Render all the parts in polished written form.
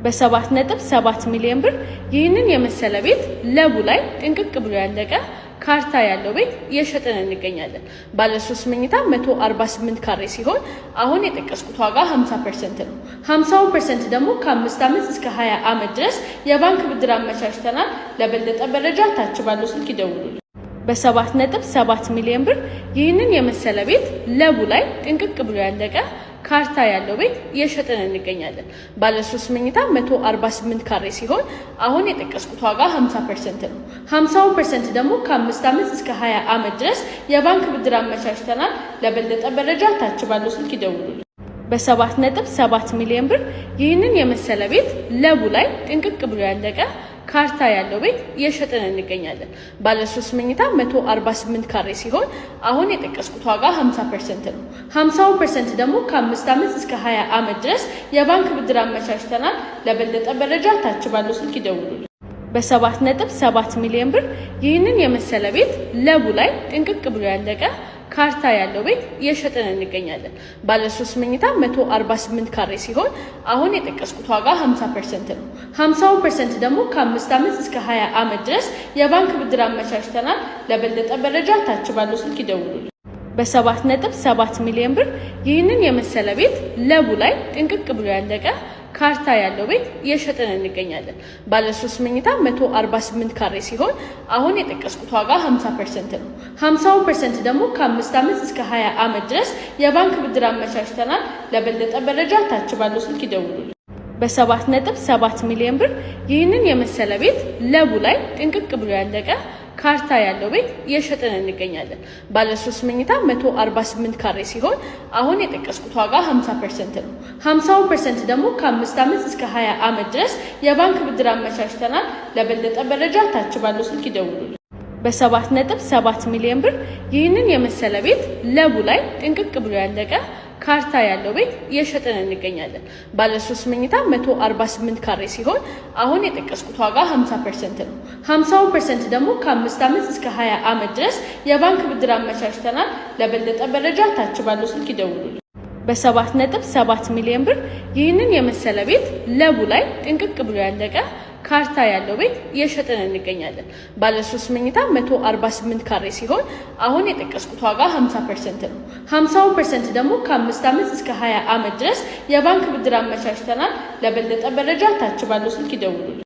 በ7.7 ሚሊዮን ብር ይህንን የመሰለ ቤት ለቡ ላይ ጥንቅቅ ብሎ ያለቀ ካርታ ያለው ቤት እየሸጥን እንገኛለን። ባለ 3 መኝታ 148 ካሬ ሲሆን አሁን የጠቀስኩት ዋጋ 50% ነው። 50% ደግሞ ከ5 ዓመት እስከ 20 ዓመት ድረስ የባንክ ብድር አመቻችተናል። ለበለጠ መረጃ ታች ባለው ስልክ ይደውሉልን። በ7.7 ሚሊዮን ብር ይህንን የመሰለ ቤት ለቡ ላይ ጥንቅቅ ብሎ ያለቀ ካርታ ያለው ቤት እየሸጥን እንገኛለን። ባለ 3 መኝታ 148 ካሬ ሲሆን አሁን የጠቀስኩት ዋጋ 50% ነው። 50% ደግሞ ከ5 ዓመት እስከ 20 ዓመት ድረስ የባንክ ብድር አመቻችተናል። ለበለጠ መረጃ ታች ባለው ስልክ ይደውሉልን። በ7.7 ሚሊዮን ብር ይህንን የመሰለ ቤት ለቡ ላይ ጥንቅቅ ብሎ ያለቀ ካርታ ያለው ቤት እየሸጥን እንገኛለን። ባለ 3 መኝታ 148 ካሬ ሲሆን አሁን የጠቀስኩት ዋጋ 50% ነው። 50% ደግሞ ከ5 ዓመት እስከ 20 ዓመት ድረስ የባንክ ብድር አመቻችተናል። ለበለጠ መረጃ ታች ባለው ስልክ ይደውሉልን። በ7.7 ሚሊዮን ብር ይህንን የመሰለ ቤት ለቡ ላይ ጥንቅቅ ብሎ ያለቀ ካርታ ያለው ቤት እየሸጥን እንገኛለን። ባለ 3 መኝታ 148 ካሬ ሲሆን አሁን የጠቀስኩት ዋጋ 50% ነው። 50% ደግሞ ከ5 ዓመት እስከ 20 ዓመት ድረስ የባንክ ብድር አመቻችተናል። ለበለጠ መረጃ ታች ባለው ስልክ ይደውሉልን። በ7.7 ሚሊዮን ብር ይህንን የመሰለ ቤት ለቡ ላይ ጥንቅቅ ብሎ ያለቀ ካርታ ያለው ቤት እየሸጥን እንገኛለን። ባለ 3 መኝታ 148 ካሬ ሲሆን አሁን የጠቀስኩት ዋጋ 50% ነው። 50% ደግሞ ከ5 ዓመት እስከ 20 ዓመት ድረስ የባንክ ብድር አመቻችተናል። ለበለጠ መረጃ ታች ባለው ስልክ ይደውሉልን። በ7.7 ሚሊዮን ብር ይህንን የመሰለ ቤት ለቡ ላይ ጥንቅቅ ብሎ ያለቀ ካርታ ያለው ቤት እየሸጥን እንገኛለን። ባለ 3 መኝታ 148 ካሬ ሲሆን አሁን የጠቀስኩት ዋጋ 50% ነው። 50% ደግሞ ከ5 ዓመት እስከ 20 ዓመት ድረስ የባንክ ብድር አመቻችተናል። ለበለጠ መረጃ ታች ባለው ስልክ ይደውሉልን። በ7.7 ሚሊዮን ብር ይህንን የመሰለ ቤት ለቡ ላይ ጥንቅቅ ብሎ ያለቀ ካርታ ያለው ቤት እየሸጥን እንገኛለን። ባለ 3 መኝታ 148 ካሬ ሲሆን አሁን የጠቀስኩት ዋጋ 50% ነው። 50% ደግሞ ከ5 ዓመት እስከ 20 ዓመት ድረስ የባንክ ብድር አመቻችተናል። ለበለጠ መረጃ ታች ባለው ስልክ ይደውሉልን። በ7.7 ሚሊዮን ብር ይህንን የመሰለ ቤት ለቡ ላይ ጥንቅቅ ብሎ ያለቀ ካርታ ያለው ቤት እየሸጥን እንገኛለን። ባለ 3 መኝታ 148 ካሬ ሲሆን አሁን የጠቀስኩት ዋጋ 50% ነው። 50% ደግሞ ከ5 ዓመት እስከ 20 ዓመት ድረስ የባንክ ብድር አመቻችተናል። ለበለጠ መረጃ ታች ባለው ስልክ ይደውሉልን።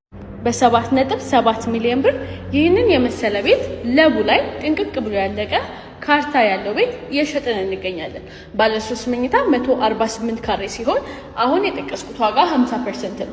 በ7.7 ሚሊዮን ብር ይህንን የመሰለ ቤት ለቡ ላይ ጥንቅቅ ብሎ ያለቀ ካርታ ያለው ቤት እየሸጥን እንገኛለን። ባለ 3 መኝታ 148 ካሬ ሲሆን አሁን የጠቀስኩት ዋጋ 50% ነው።